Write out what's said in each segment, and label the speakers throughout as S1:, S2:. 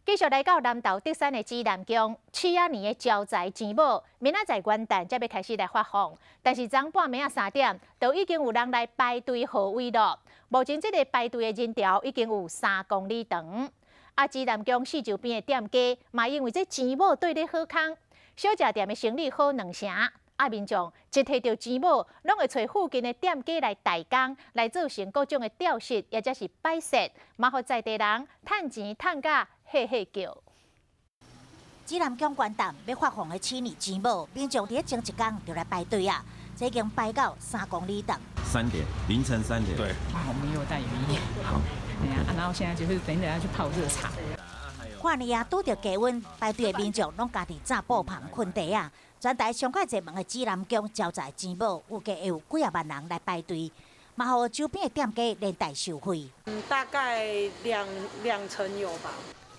S1: 繼續來到南投竹山的紫南宮，刺仔年的招財錢母，明仔載元旦才欲開始來發放，但是昨半暝仔3點，就已經有人來排隊號位囉。目前這个排隊的人潮已經有3公里長。啊，紫南宮四周邊的店家嘛，因為這錢母綴咧好康，小食店的生意好兩成。啊，民眾一提著錢母，攏會揣附近的店家來代工，來做成各種的吊飾，抑者是擺設，嘛予在地人趁錢趁甲嘿嘿叫。
S2: 紫南宮元旦欲發放的刺年錢母，民眾佇咧前一工就來排隊啊，這已經排到3公里長。
S3: 三點，凌晨三點。
S4: 對，
S5: 我們有帶雨衣。
S3: 好。
S5: 對啊，然後現在就是等等要去泡熱茶。
S2: 跨年啊，拄著低溫，排隊的民眾攏家己紮布棚睏地仔。全台上較濟門的紫南宮招財錢母，預計會有幾仔萬人來排隊，嘛予周邊的店家連帶受惠。
S6: 嗯，大概兩成有吧。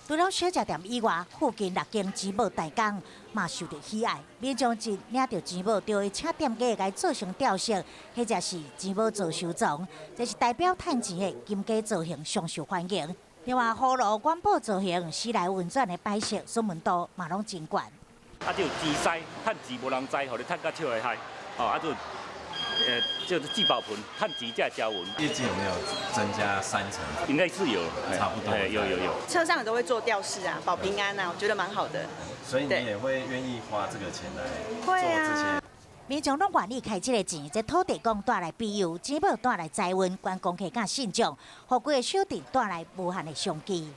S2: 除了小食店以外，附近六間錢母代工嘛受著喜愛。民眾一領著錢母，就會請店家共做成吊飾，或者是錢母做收藏，這是代表趁錢的金雞造型上受歡迎。另外，葫蘆元寶造型、時來運轉的擺設，詢問度嘛攏真懸。
S7: 啊，這有錢獅，趁錢無人知，予你趁甲笑會嗨。哦，啊，就就是聚寶盆，趁錢才會招運。
S3: 業績有沒有增加三成？
S7: 應該是有，
S3: 差不多。
S7: 有有有。
S8: 車上也都會做吊飾啊，保平安啊，我覺得蠻好的。
S3: 所以你也會願意花這個錢來做這些？
S2: 民眾攏願意開這个錢，這土地公帶來庇佑，錢母帶來財運，觀光客佮信眾，予規个小鎮帶來無限的商機。